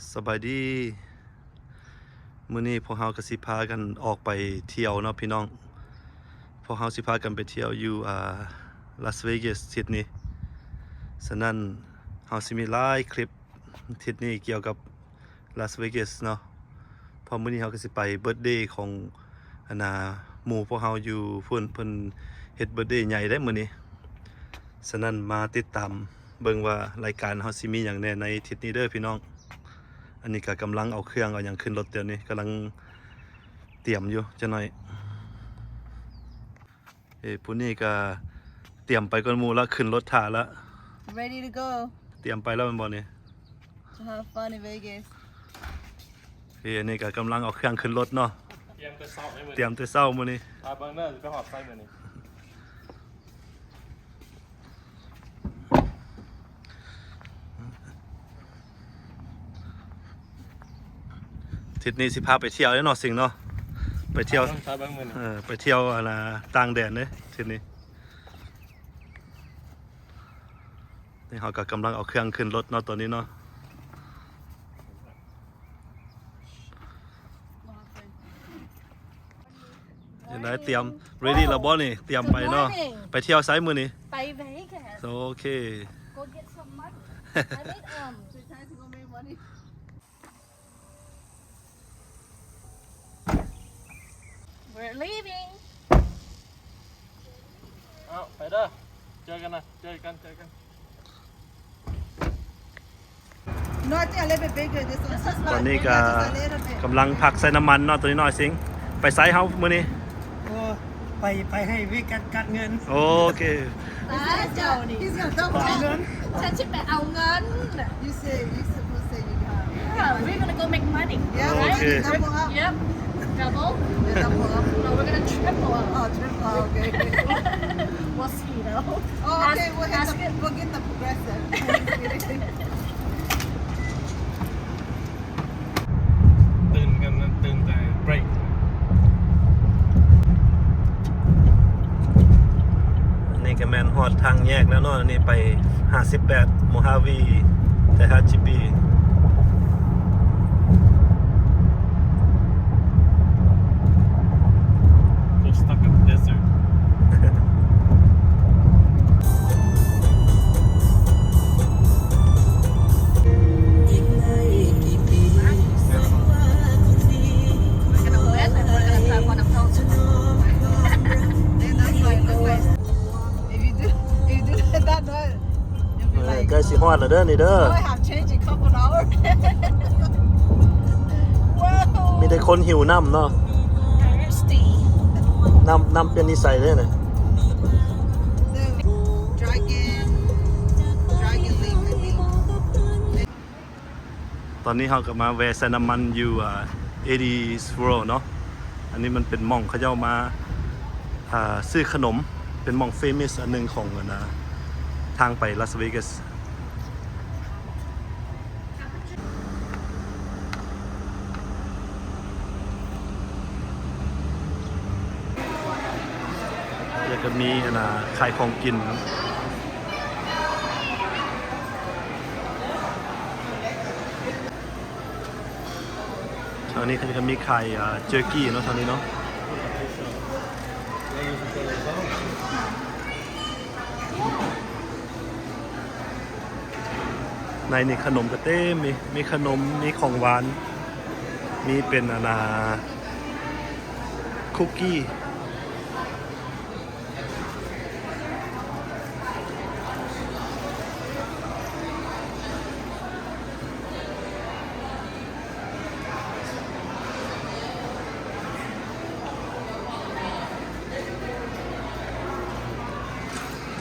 ສະບາຍດີ ມື້ນີ້ພວກເຮົາກໍຊິພາກັນອອກໄປທ່ຽວເນາະພີ່ນ້ອງ. ພວກເຮົາຊິພາກັນໄປທ່ຽວຢູ່ ອ່າ ລາສເວກັສທິດນີ້. ສະນັ້ນເຮົາຊິມີຫຼາຍຄລິບທິດນີ້ກ່ຽວກັບລາສເວກັສເນາະ. ເພາະມື້ນີ້ເຮົາກໍຊິໄປເບີດເດຂອງ ອັນນ່າ ໝູ່ພວກເຮົາຢູ່ພຸ້ນ, ເພິ່ນເຮັດເບີດເດໃຫຍ່ເດ້ມື້ນີ້. ສະນັ້ນມາຕິດຕາມເບິ່ງວ່າລາຍການເຮົາຊິມີຫຍັງແດ່ໃນທິດນີ້ເດີພີ່ນ້ອງ. ອັນນີ້ກໍກຳລັງເອົາເຄື່ອງເອົາຫຍັງຂຶ້ນລົດດຽວນີ້, ກຳລັງຕຽມຢູ່ຈັກໜ້ອຍ. ເອີ ຜູ້ນີ້ກໍຕຽມໄປກ່ອນໝູ່ລະ, ຂຶ້ນລົດຖ້າລະ. Ready to go. ຕຽມໄປແລ້ວແມ່ນບໍ່ນີ້? To have fun in Vegas. ເອີ ອັນນີ້ກໍກຳລັງເອົາເຄື່ອງຂຶ້ນລົດເນາະ. ຕຽມແຕ່ເຊົ້າເດ້ມື້ນີ້. ຕຽມແຕ່ເຊົ້າມື້ນີ້. ຖ້າເບິ່ງເດີ ຊິໄປຮອດໃສມື້ນີ້. ທິດນີ້ຊິພາໄປທ່ຽວເດ້ເນາະ ສິງເນາະ. ໄປທ່ຽວ ເອີ ໄປທ່ຽວ ອັນນ່າ ຕ່າງແດນເດ້ທິດນີ້. ນີ້ເຮົາກໍກຳລັງເອົາເຄື່ອງຂຶ້ນລົດເນາະ ຕອນນີ້ເນາະ. ເຫັນໄດ້ ຕຽມ ready ແລ້ວບໍ່ນີ້? ຕຽມໄປເນາະ. Good morning. ໄປທ່ຽວໃສມື້ນີ້? ໄປ Vegas. ໂອເຄ. Go get some money. I need, um, We're leaving. ເອົາ ໄປເດີ ເຈີກັນນະ ເຈີກັນ ເຈີກັນ. No, I think a little bit bigger. This one. ຕອນນີ້ກໍກຳລັງພັກໃສ່ນ້ຳມັນເນາະ ຕົວນ້ອຍໆ ສິງ. ໄປໃສເຮົາມື້ນີ້? ໂອ້ ໄປ ໄປໃຫ້ເວກັສກັດເງິນ. ໂອເຄ. ຕາຍເຈົ້ານີ້ He's gonna double up. ເງິນ ເຈົ້າຊິໄປເອົາເງິນ. You say, you supposed to say you got. Yeah, we're gonna go make money. Yeah, we're gonna double up. Yep. Double? Yeah, double up. No, we're gonna triple up. Oh, triple up, okay. We'll see, though. Oh, okay, we'll get the, we'll get the progressive. ຕື່ນກັນ ຕື່ນແຕ່ເບຣກ. ອັນນີ້ກໍແມ່ນຮອດທາງແຍກແລ້ວເນາະ, ອັນນີ້ໄປຫ້າສິບແປດ ໂມຮາວີ ແຕ່ ຮາຈີ ບີ. We're stuck in the desert. ເອີ ໃກ້ຊິຮອດແລ້ວເດີນີ້ເດີ. Oh, I have changed in couple hours. Wow. ມີແຕ່ຄົນຫິວນ້ຳເນາະ. Thirsty. ນ້ຳ ນ້ຳປ່ຽນນິໄສເດ້ນະ. Dragon, Dragon Lake, I think. ຕອນນີ້ເຮົາກໍມາແວ່ໃສ່ນ້ຳມັນຢູ່ ອ່າ ເອດີສເວີລເນາະ. ອັນນີ້ມັນເປັນໝ່ອງເຂົາເຈົ້າມາ ອ່າ ຊື້ຂະໜົມ, ເປັນໝ່ອງເຟມັສອັນໜຶ່ງຂອງ ອັນນ່າ ທາງໄປລາສເວກັສ. ແລ້ວກໍມີ ອັນນ່າ ຂາຍຂອງກິນ. ທາງນີ້ເຂົາຈະມີຂາຍ ອ່າ ເຈີກີ້ເນາະ ທາງນີ້ເນາະ. ໃນນີ້ຂະໜົມກໍເຕັມ ມີ ມີຂະໜົມ ມີຂອງຫວານ ມີເປັນ ອັນນ່າ ຄຸກກີ້.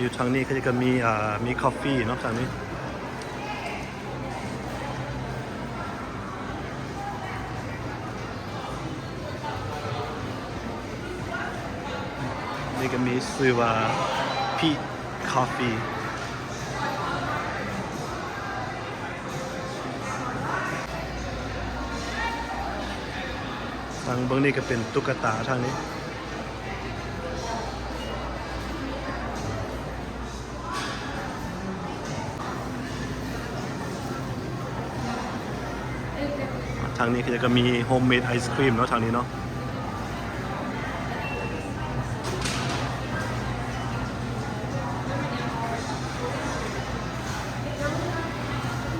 ຢູ່ທາງນີ້ເຂົາກໍມີ ອ່າ ມີຄອບຟີເນາະ ທາງນີ້. ນີ້ກໍມີຊື່ວ່າ Peet's Coffee. ທາງເບື້ອງນີ້ກໍເປັນຕຸກກະຕາທາງນີ້. ທາງນີ້ເຂົາເຈົ້າກໍມີໂຮມເມດໄອສະຄຣີມເນາະ ທາງນີ້ເນາະ.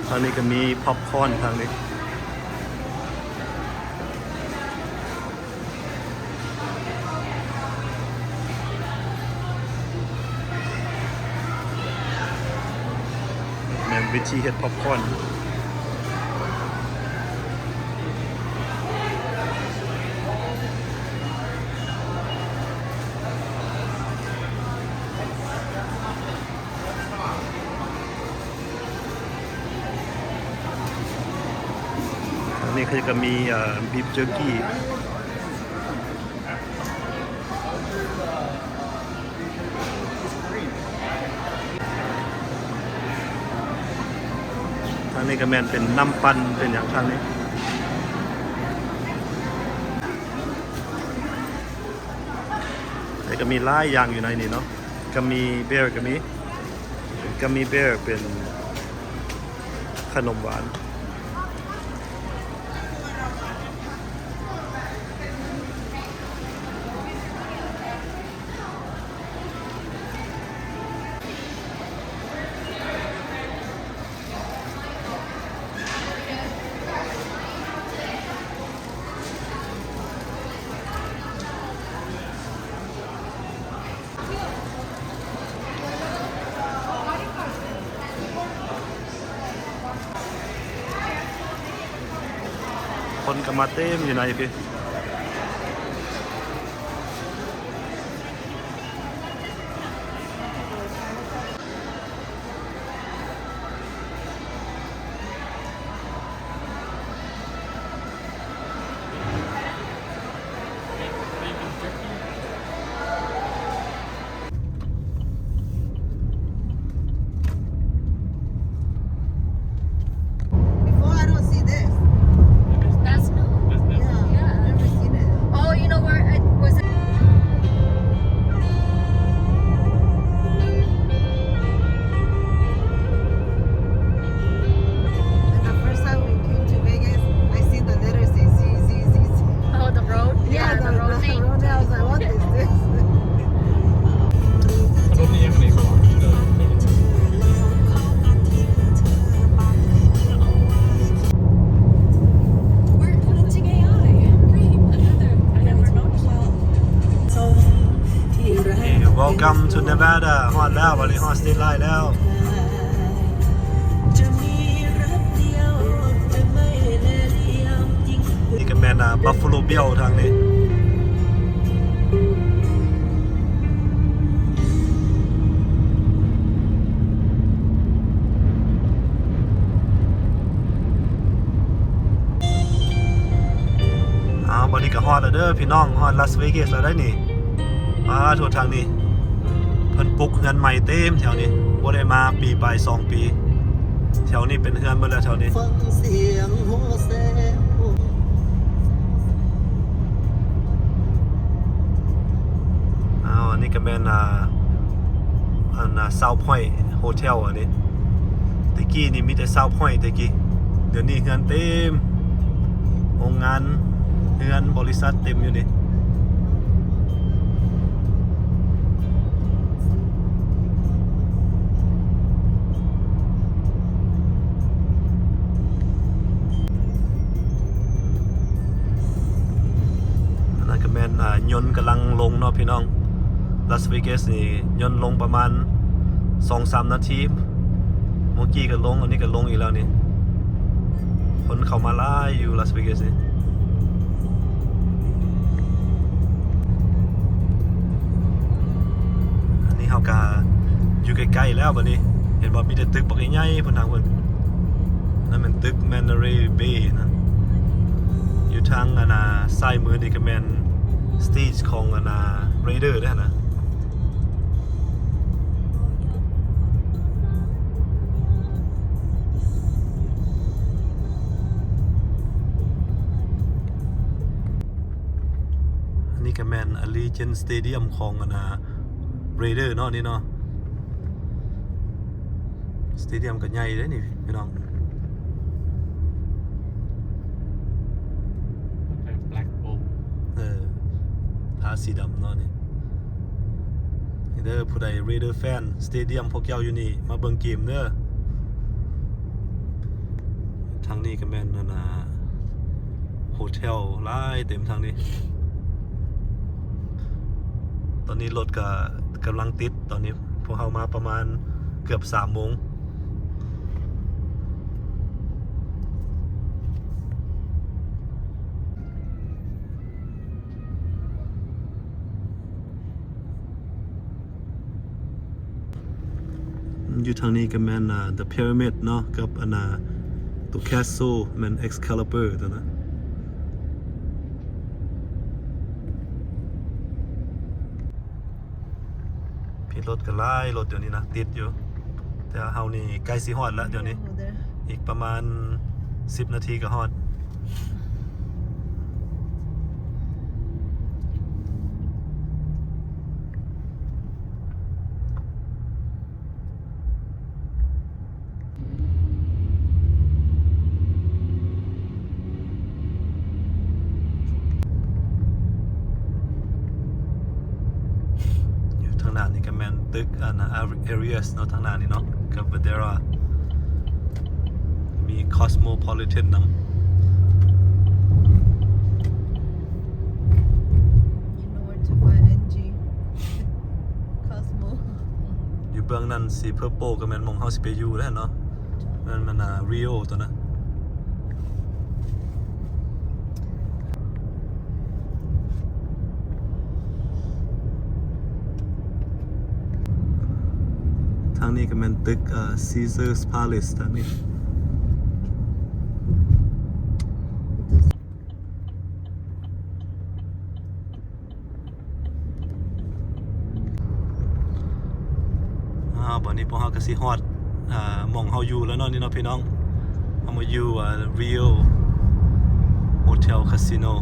ທາງນີ້ກໍມີປັອບຄອນ ທາງນີ້. ແມ່ນວິທີເຮັດປັອບຄອນ. ອັນນີ້ເຂົາກໍມີ ເອີ ບີບເຈີກີ. ທາງນີ້ກໍແມ່ນເປັນນ້ຳປັ່ນເປັນຫຍັງທາງນີ້. ແລ້ວກໍມີຫຼາຍຢ່າງຢູ່ໃນນີ້ເນາະ. ກາມີແບຣກໍມີ. ກາມີແບຣເປັນຂະໜົມຫວານ. ຄົນກໍມາເຕັມຢູ່ໃນພີ້. ເວວຄັມທູເນວາດາ. ຮອດແລ້ວ ບາດນີ້ຮອດສະເຕດໄລແລ້ວ. ນີ້ກໍແມ່ນ ອາ ບັບຟາໂລເບວທາງນີ້. ອ້າວ ບັດນີ້ກໍຮອດແລ້ວເດີພີ່ນ້ອງ, ຮອດລາສເວກັສແລ້ວໄດ໋ນີ້. ອ້າ ໂທ້ ທາງນີ້ເພິ່ນປຸກເຮືອນໃໝ່ເຕັມແຖວນີ້, ບໍ່ໄດ້ມາປີປາຍສອງປີ. ແຖວນີ້ເປັນເຮືອນໝົດແລ້ວແຖວນີ້. ອ້າວ ອັນນີ້ກໍແມ່ນ ອ່າ ອັນ ອ່າ South Point Hotel ອັນນີ້. ແຕ່ກີ້ນີ້ມີແຕ່ South Point ແຕ່ກີ້, ດຽວນີ້ເຮືອນເຕັມ, ໂຮງງານ ເຮືອນ ບໍລິສັດເຕັມຢູ່ນີ້. ອັນນັ້ນກໍແມ່ນ ອ່າ ຍົນກຳລັງລົງເນາະພີ່ນ້ອງ. ລາສເວກັສນີ້ຍົນລົງປະມານສອງສາມນາທີ, ເມື່ອກີ້ກໍລົງ, ອັນນີ້ກໍລົງອີກແລ້ວນີ້. ຄົນເຂົ້າມາຫຼາຍຢູ່ລາສເວກັສນີ້. ອັນນີ້ເຮົາກະຢູ່ໃກ້ໆແລ້ວບັດນີ້. ເຫັນບໍ່? ມີແຕ່ຕຶກບັກໃຫຍ່ໆພຸ້ນນະ, ພຸ້ນ. ນັ້ນແມ່ນຕຶກ Mandalay Bay ນະ. ຢູ່ທາງ ອັນນ່າ ຊ້າຍມືນີ້ກໍແມ່ນ stage ຂອງ ອັນນ່າ Raider ເດ້ຫັ້ນນະ. ອັນນີ້ກໍແມ່ນ Allegiant Stadium ຂອງ ອັນນ່າ Raider ເນາະ ນີ້ເນາະ. Stadium ກໍໃຫຍ່ເດ້ນີ້ພີ່ນ້ອງ. ສີດຳເນາະນີ້. ນີ້ເດີ ຜູ້ໃດ Raider fan stadium ພວກເຈົ້າຢູ່ນີ້ ມາເບິ່ງເກມເດີ. ທາງນີ້ກໍແມ່ນ ອັນນ່າ ໂຮເທວຫຼາຍເຕັມທາງນີ້. ຕອນນີ້ລົດກໍກຳລັງຕິດ ຕອນນີ້ພວກເຮົາມາປະມານເກືອບສາມໂມງ. ຢູ່ທາງນີ້ກໍແມ່ນ ອ່າ The Pyramid ເນາະ ກັບອັນນ່າ ຕົວ Castle ແມ່ນ Excalibur ຕົວນັ້ນ. ພີ້ ລົດກໍຫຼາຍ ລົດດຽວນີ້ນະ ຕິດຢູ່. ແຕ່ເຮົານີ້ໃກ້ຊິຮອດແລ້ວດຽວນີ້ ອີກປະມານສິບນາທີກໍຮອດ. ຢູ່ທາງໜ້ານີ້ກໍແມ່ນຕຶກ ອັນນ່າ Arias ເນາະ ທາງໜ້ານີ້ເນາະ ກັບ Madeira ມີ Cosmopolitan ນຳ. You know where to find N G. Cosmo. ຢູ່ເບື້ອງນັ້ນ ສີ purple ກໍແມ່ນໝ່ອງເຮົາຊິໄປຢູ່ແລ້ວເນາະ. ນັ້ນມັນ ອ່າ Rio ຕົວນັ້ນ. ທາງນີ້ກໍແມ່ນຕຶກ ເອີ Caesar's Palace ທາງນີ້. ອ້າວ ບັດນີ້ພວກເຮົາກໍຊິຮອດ ອ່າ ໝ່ອງເຮົາຢູ່ແລ້ວເນາະ ນີ້ເນາະພີ່ນ້ອງ. ເຮົາມາຢູ່ ອ່າ Rio Hotel Casino.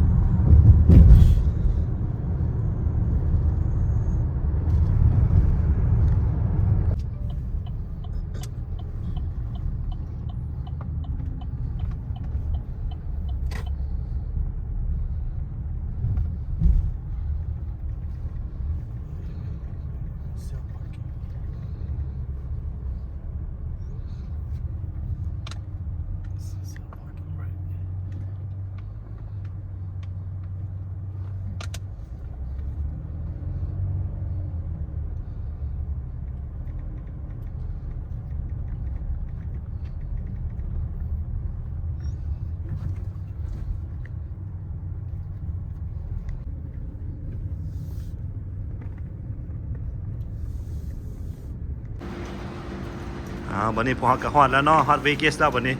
ອ້າວ ບັດນີ້ພວກເຮົາກໍຮອດແລ້ວເນາະ ຮອດ Vegas ແລ້ວບັດນີ້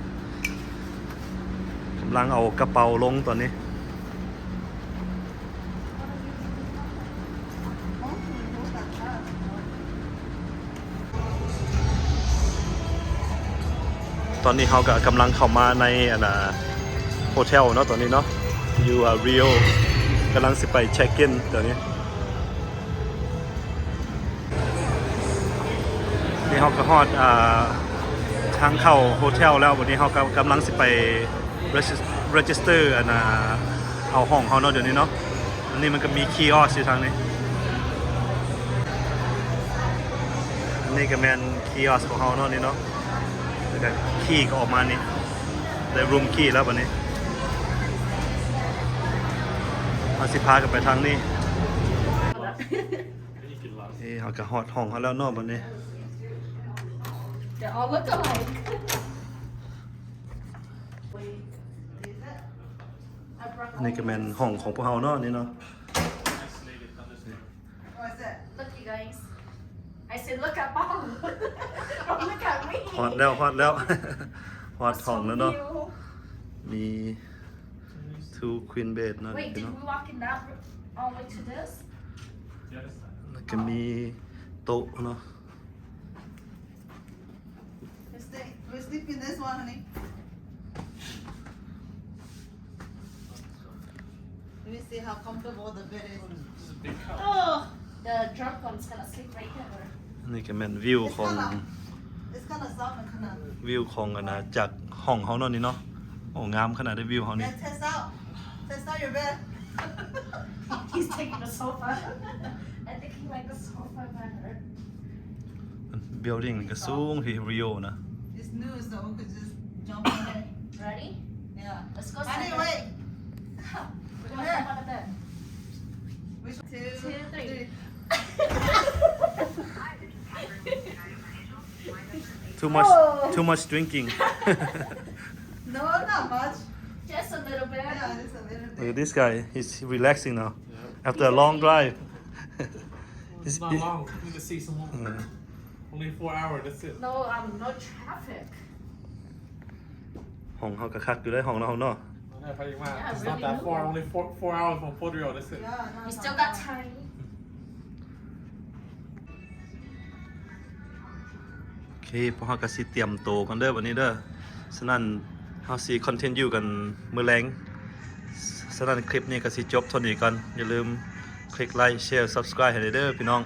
ກຳລັງເອົາກະເປົາລົງຕອນນີ້. ຕອນນີ້ເຮົາກໍກຳລັງເຂົ້າມາໃນ ອັນນ່າ ໂຮເທວເນາະ ຕອນນີ້ເນາະ ຢູ່ ອ່າ Rio ກຳລັງຊິໄປ check in ຕອນນີ້. ນີ້ເຮົາກໍຮອດ ອ່າ ທາງເຂົ້າໂຮເທວແລ້ວ ບັດນີ້ເຮົາກໍກຳລັງຊິໄປ regis- register ອັນນ່າ ເອົາຫ້ອງເຮົາເນາະ ດຽວນີ້ເນາະ. ອັນນີ້ມັນກໍມີ kiosk ຢູ່ທາງນີ້ ອັນນີ້ກໍແມ່ນ kiosk ຂອງເຮົາເນາະ ນີ້ເນາະ ແລ້ວກໍຄີກໍອອກມານີ້ ໄດ້ room key ແລ້ວບັດນີ້ ເຮົາຊິພາກັນໄປທາງນີ້. ເອີ ເຮົາກໍຮອດຫ້ອງເຮົາແລ້ວເນາະບັດນີ້. They all look alike. ອັນນີ້ກໍແມ່ນຫ້ອງຂອງພວກເຮົາເນາະ ນີ້ເນາະ. Look, you guys. I said, "Look at Paul." Don't look at me. ຮອດແລ້ວ ຮອດແລ້ວ ຮອດຫ້ອງແລ້ວເນາະ. ມີ two queen bed ເນາະ. Wait, did we walk in that all the way to this? ແລ້ວກໍມີໂຕະເນາະ. We sleep, we sleep in this one, honey. Let me see how comfortable the bed is. This is a big house. Oh, the drunk one's gonna sleep right here. ອັນນີ້ກໍແມ່ນວິວຂອງ It's kinda soft and kinda ວິວຂອງອານາຈັກຫ້ອງເຮົາເນາະນີ້ເນາະ. ໂອ້ ງາມຂະໜາດໃດວິວເຮົານີ້. Yeah, test out. Test out your bed. He's taking the sofa. I think he liked the sofa better. Building ກໍສູງທີ່ Rio ນະ. It's new, so we could just jump on it. Ready? Yeah. Let's go. Honey, wait. We're gonna jump on the bed. Which one? Two, three. Too much, too much drinking. No, not much. Just a little bit. Yeah, just a little bit. Look at this guy. He's relaxing now after a long drive. It's not long. You can see some more. Only four hours. That's it. No, um, no traffic. ຫ້ອງເຮົາກໍຄັກຢູ່ເດ້ ຫ້ອງເຮົາເນາະ. It's not that far. Only four, four hours from Fort Rio. That's it. We still got time. ໂອເຄ ພວກເຮົາກໍຊິຕຽມໂຕກ່ອນເດີບັດນີ້ເດີ. ສະນັ້ນເຮົາຊິ continue ກັນມື້ແລງ. ສະນັ້ນຄລິບນີ້ກໍຊິຈົບເທົ່ານີ້ກ່ອນ. ຢ່າລືມຄລິກໄລຄ໌ ແຊຣ subscribe ໃຫ້ເດີພີ່ນ້ອງ.